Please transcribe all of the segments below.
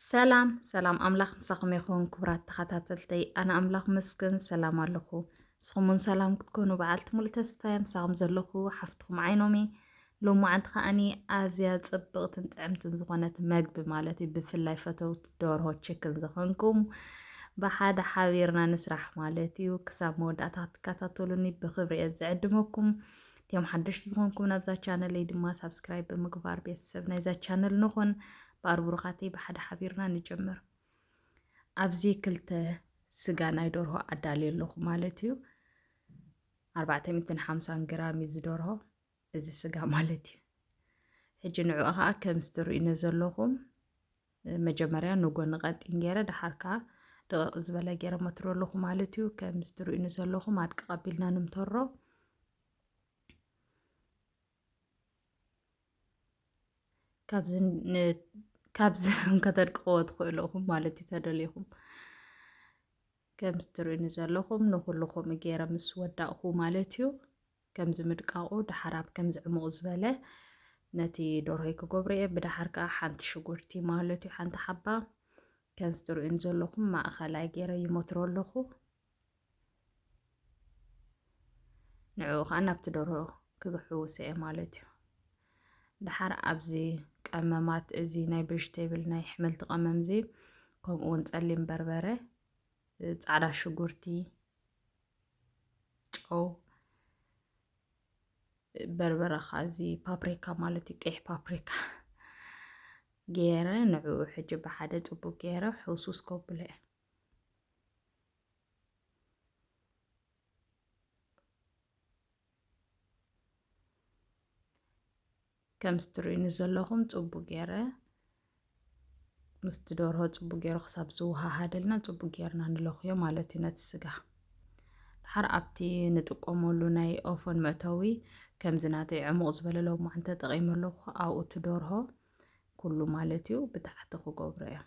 ሰላም ሰላም፣ ኣምላኽ ምሳኹም ይኹን ክቡራት ተኸታተልተይ። ኣነ ኣምላኽ መስገን ሰላም ኣለኹ። ንስኹም እውን ሰላም ክትኮኑ በዓልቲ ሙሉ ተስፋ እየ። ምሳኹም ዘለኹ ሓፍትኹም ዓይኖም እየ። ሎማዓንቲ ከኣኒ ኣዝያ ጽብቕትን ጥዕምትን ዝኾነት መግቢ ማለት እዩ። ብፍላይ ፈተውቲ ደርሆ ችክን ዝኾንኩም ብሓደ ሓቢርና ንስራሕ ማለት እዩ። ክሳብ መወዳእታ ክትከታተሉኒ ብኽብሪ እየ ዝዕድመኩም። እቲኦም ሓደሽቲ ዝኾንኩም ናብዛ ቻነለይ ድማ ሳብስክራይብ ብምግባር ቤተሰብ ናይዛ ቻነል ንኹን። በኣር ብሩኻተይ ብሓደ ሓቢርና ንጀምር። ኣብዚ ክልተ ስጋ ናይ ደርሆ ኣዳልየ ኣለኹ ማለት እዩ። ኣርባዕተ ሚእትን ሓምሳን ግራም እዩ ዝደርሆ እዚ ስጋ ማለት እዩ። ሕጂ ንዕኡ ኸዓ ከምዚ ትርእዩኒ ዘለኹም መጀመርያ ንጎኒ ቀጢን ገይረ፣ ደሓር ከኣ ደቐቕ ዝበለ ገይረ መትሮ ኣለኹ ማለት እዩ። ከምዚ ትርእዩኒ ዘለኹም ኣድቅቕ ኣቢልና ንምተሮ። ካብዚ ን-፣ ካብዚ እውን ከተድቅቕዎ ትኽእሉ ኢኹም ማለት እዩ፣ ተደሊኹም። ከምዚ ትርእዩኒ ዘለኹም ንኹሉ ከምኡ ገይረ ምስ ወዳእኹ ማለት እዩ። ከምዚ ምድቃቑ ደሓር ኣብ ከምዚ ዕሙቕ ዝበለ ነቲ ደርሆይ ክገብሮ እየ። ብደሓር ከኣ ሓንቲ ሽጉርቲ ማለት እዩ፣ ሓንቲ ሓባ። ከምዚ ትርእዩኒ ዘለኹም ማእኸላይ ገይረ ይመትሮ ኣለኹ። ንዕኡ ኸዓ ናብቲ ደርሆ ክግሕውሶ እየ ማለት እዩ። ደሓር ኣብዚ ቀመማት፣ እዚ ናይ ቬጅቴብል፣ ናይ ኣሕምልቲ ቀመም እዚ፣ ከምኡ እውን ጸሊም በርበረ፣ ጻዕዳ ሽጉርቲ፣ ጨው፣ በርበረ ኸዓ እዚ ፓፕሪካ ማለት እዩ፣ ቀይሕ ፓፕሪካ ገይረ ንዕኡ ሕጂ ብሓደ ጽቡቅ ገይረ ሕውስውስ ከብሎ እየ። ከምዚ ትርእዩኒ ዘለኹም ጽቡቅ ገይረ ምስቲ ደርሆ ጽቡቅ ገይሩ ክሳብ ዝወሃሃደልና ጽቡቅ ገይርና ንለኽዮ ማለት እዩ ነቲ ስጋ። ድሓር ኣብቲ ንጥቀመሉ ናይ ኦፈን መእተዊ ከምዚ ናተይ ዕሙቕ ዝበለ ሎማዕን ተጠቒመ ኣለኹ። ኣብኡ እቲ ደርሆ ኩሉ ማለት እዩ ብታሕቲ ክገብሮ እየ።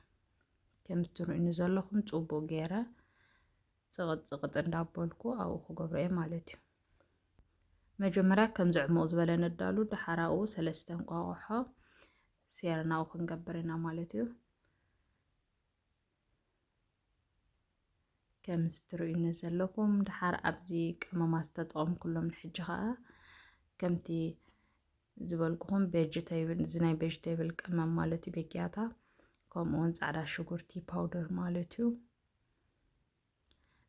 ከምዚ ትርእዩኒ ዘለኹም ጽቡቅ ገይረ ጽቕጥ ጽቕጥ እንዳበልኩ ኣብኡ ክገብሮ እየ ማለት እዩ። መጀመርያ ከምዚ ዕሙቕ ዝበለ ነዳሉ፣ ድሓር ኣብኡ ሰለስተ እንቋቑሖ ሴርና ኣብኡ ክንገብር ኢና ማለት እዩ። ከምዚ ትርእዩኒ ዘለኹም፣ ድሓር ኣብዚ ቀመማት ዝተጠቐምኩሎም ንሕጂ ኸኣ ከምቲ ዝበልኩኹም ቬጅቴብል፣ እዚ ናይ ቬጅቴብል ቀመም ማለት እዩ፣ ቤጊያታ፣ ከምኡ እውን ጻዕዳ ሽጉርቲ ፓውደር ማለት እዩ፣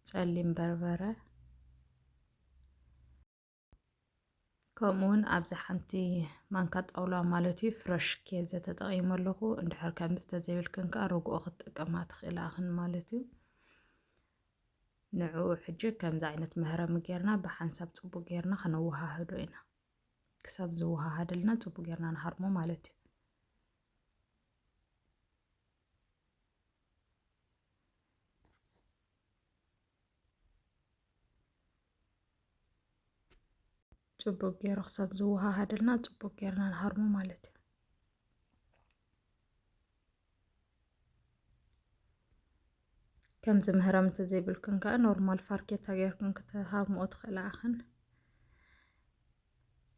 ጸሊም በርበረ፣ ከምኡ እውን ኣብዚ ሓንቲ ማንካ ጣውላ ማለት እዩ ፍረሽ ኬዘ ተጠቒመ ኣለኹ። እንድሕር ከምዚ ተዘይብልክን ከኣ ርግኦ ክትጥቀማ ትኽእላ ኢኽን ማለት እዩ። ንዕኡ ሕጂ ከምዚ ዓይነት መህረሚ ጌርና ብሓንሳብ ጽቡቅ ጌርና ከነወሃህዶ ኢና። ክሳብ ዝወሃሃደልና ጽቡቅ ጌርና ንሃርሞ ማለት እዩ። ጽቡቅ ገይሩ ክሳብ ዝወሃሃደልና ጽቡቅ ገይርና ንሃርሞ ማለት እዩ። ከምዚ ምህረም እንተዘይብልክን ከኣ ኖርማል ፋርኬታ ገይርክን ክትሃርምኦ ትኽእላ ኢኽን።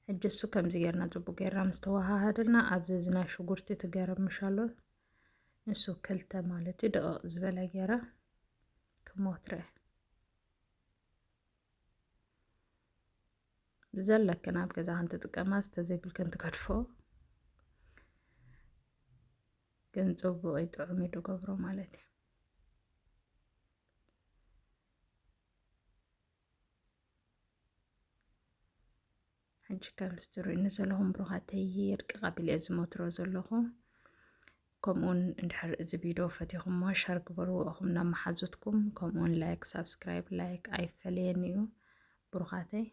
ሕጂ እሱ ከምዚ ገይርና ጽቡቅ ገይርና ምስ ተወሃሃደልና ኣብዚ እዚ ናይ ሽጉርቲ ትገረምሽ ኣሎ። ንሱ ክልተ ማለት እዩ፣ ደቐቕ ዝበለ ገይረ ክሞትረ። ዘለክን ኣብ ገዛኽን ትጥቀማ፣ ዝተዘይብልክን ትገድፎ። ግን ጽቡቕ እዩ፣ ጥዑም እዩ፣ ድገብሮ ማለት እዩ። ሕጂ ከምዚ ትርእዩኒ ዘለኹም ብሩኻተይ፣ የድቅቕ ኣቢለ እየ ዝመትሮ ዘለኹ። ከምኡውን እንድሕር እዚ ቪድዮ ፈቲኹሞ ሸር ግበርዎ እኹም ናብ መሓዙትኩም። ከምኡውን ላይክ፣ ሳብስክራይብ፣ ላይክ ኣይፈለየኒ እዩ ብሩኻተይ።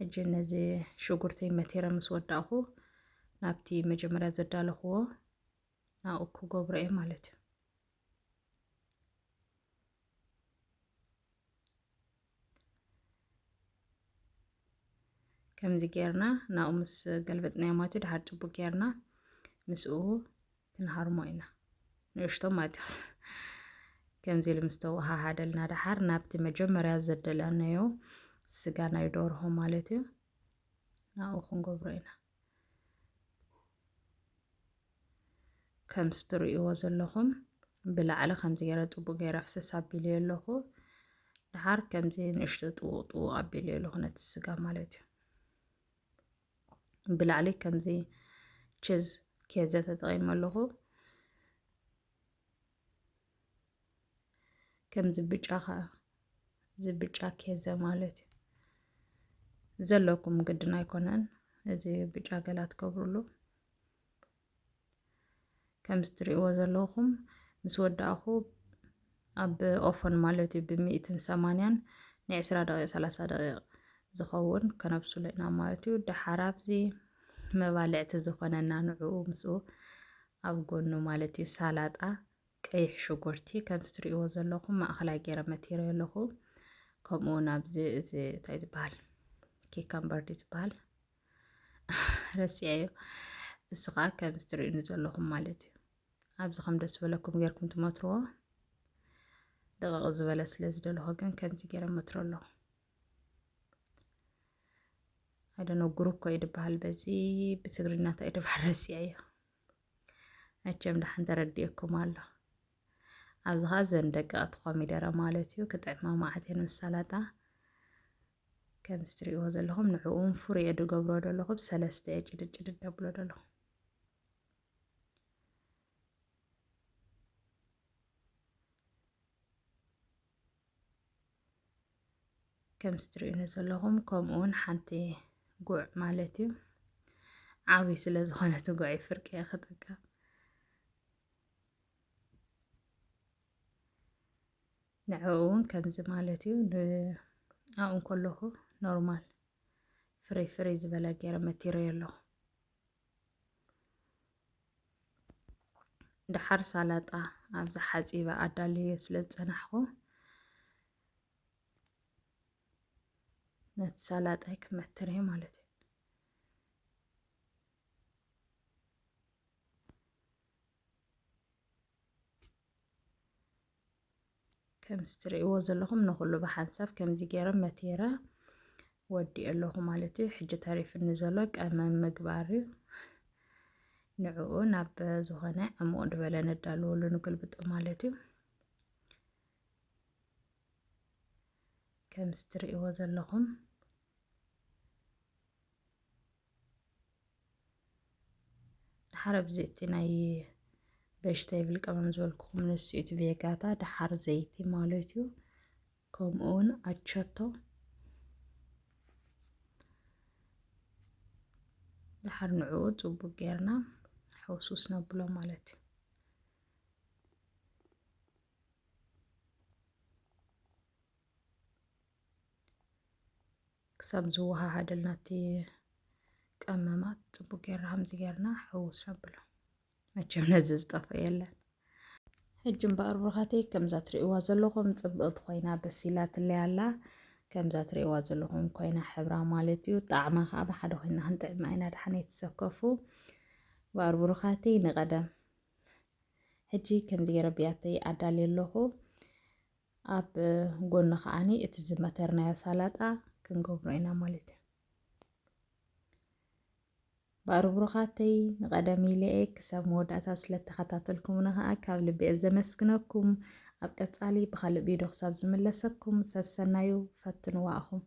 ሕጂ ነዚ ሽጉርተይ መቲረ ምስ ወዳእኹ ናብቲ መጀመርያ ዘዳለኽዎ ናብኡ ክገብሮ እየ ማለት እዩ። ከምዚ ጌርና ናብኡ ምስ ገልበጥናዮ ማለት እዩ፣ ድሓር ጽቡቅ ጌርና ምስኡ ክንሃርሞ ኢና። ንእሽቶ ማለት እዩ። ከምዚ ኢሉ ምስ ተወሃሃደልና ድሓር ናብቲ መጀመርያ ዘደለናዮ ስጋ ናይ ደርሆ ማለት እዩ። ናብኡ ክንገብሮ ኢና። ከምዚ ትርእይዎ ዘለኹም ብላዕሊ ከምዚ ገይረ ጽቡቕ ገይረ ፍስስ ኣቢለዮ ኣለኹ። ደሓር ከምዚ ንእሽቶ ጥውቕ ጥውቕ ኣቢለዮ ኣለኹ ነቲ ስጋ ማለት እዩ። ብላዕሊ ከምዚ ቺዝ ኬዘ ተጠቒመ ኣለኹ። ከምዚ ብጫ ኸዓ፣ እዚ ብጫ ኬዘ ማለት እዩ። ዘለኩም ግድን ኣይኮነን እዚ ብጫ ገላ ትገብሩሉ። ከምዚ ትርእይዎ ዘለኹም ምስ ወዳእኹ ኣብ ኦፈን ማለት እዩ ብሚእትን ሰማንያን ንዕስራ ደቂቕ፣ ሰላሳ ደቂቕ ዝኸውን ከነብስሎ ኢና ማለት እዩ። ደሓር ኣብዚ መባልዕቲ ዝኾነና ንዕኡ ምስኡ ኣብ ጎኑ ማለት እዩ ሳላጣ፣ ቀይሕ ሽጉርቲ ከምዚ ትርእይዎ ዘለኹም ማእኸላይ ገይረ መቲረዮ ኣለኹ። ከምኡ እውን ኣብዚ እዚ እንታይ ዝበሃል ኪካምበር ድዩ ዝበሃል ረሲዐዮ። እሱ ከዓ ከምዚ ትርእዩኒ ዘለኹም ማለት እዩ። ኣብዚ ከም ደስ ዝበለኩም ጌርኩም ትመትርዎ። ደቐቕ ዝበለ ስለ ዝደለኹ ግን ከምዚ ገይረ መትሮ ኣለኹ። I don't know፣ ጉሩኮ እዩ ዝበሃል በዚ ብትግርኛ እንታይ እዩ ዝበሃል ረሲዐዮ። መቸም ደሓን ተረዲኤኩም ኣሎ። ኣብዚ ኸዓ እዘን ደቀቕቲ ኮሚደረ ማለት እዩ፣ ክጥዕማ መዓት እየን ምስ ሰላጣ። ከምዚ ትርእይዎ ዘለኹም ንዕኡ እውን ፍሩይ እየ ዝገብሮ ዘለኹ፣ ብሰለስተ እየ ጭድድ ጭድድ ደብሎ ዘለኹ። ከምዚ ትርእዩኒ ዘለኹም፣ ከምኡ እውን ሓንቲ ጉዕ ማለት እዩ። ዓብዪ ስለ ዝኾነ እቲ ጉዕ ፍርቂ እየ ክጥቀም። ንዕኡ እውን ከምዚ ማለት እዩ። ን-፣ ኣብኡ እንከለኹ ኖርማል ፍርይ ፍርይ ዝበለ ገይረ መቲረዮ ኣለኹ። ደሓር ሳላጣ ኣብዚ ሓጺበ ኣዳልዮ ስለ ዝጸናሕኩ፣ ነቲ ሳላጣይ ክመትር እየ ማለት እዩ። ከምዚ ትርእይዎ ዘለኹም ንኹሉ ብሓንሳብ ከምዚ ገይረ መቲረ ወዲኤ ኣለኹ ማለት እዩ። ሕጂ ተሪፍኒ ዘሎ ቀመም ምግባር እዩ። ንዕኡ ናብ ዝኾነ ዕሙቕ ዝበለ ነዳልወሉ፣ ንግልብጦ ማለት እዩ። ከምዚ ትርእይዎ ዘለኹም። ደሓር ኣብዚ እቲ ናይ ቬጅቴብል ቀመም ዝበልኩኹም ንሱ እዩ፣ እቲ ቬጋታ። ደሓር ዘይቲ ማለት እዩ፣ ከምኡ እውን ኣቸቶ። ደሓር ንዕኡ ጽቡቅ ጌርና ሕውስውስ ነብሎ ማለት እዩ። ክሳብ ዝወሃሃደልና እቲ ቀመማት ጽቡቅ ጌርና ከምዚ ጌርና ሕውስ ነብሎ። መቸም ነዚ ዝጠፍኦ የለን። ሕጂ እምበኣር ብሩኻተይ፣ ከምዛ ትርእይዋ ዘለኹም ጽብቕቲ ኮይና በሲላትለይ ኣላ። ከምዛ ትርእይዋ ዘለኹም ኮይና ሕብራ ማለት እዩ። ጣዕማ ከኣ ብሓደ ኮይና ክንጥዕማ ኢና። ደሓን ኣይትሰከፉ። እምበኣር ብሩኻተይ፣ ንቐደም። ሕጂ ከምዚ ገይረ ብያተይ ኣዳልየ ኣለኹ። ኣብ ጎኒ ከኣኒ እቲ ዝመተርናዮ ሳላጣ ክንገብሮ ኢና ማለት እዩ። እምበኣር ብሩኻተይ፣ ንቐደም ኢለ እየ። ክሳብ መወዳእታ ስለ እተኸታተልኩምኒ ከኣ ካብ ልቢ እየ ዘመስግነኩም። ኣብ ቀጻሊ ብኻልእ ቪድዮ ክሳብ ዝምለሰኩም ሰሰናዩ፣ ፈትንዋ ኢኹም።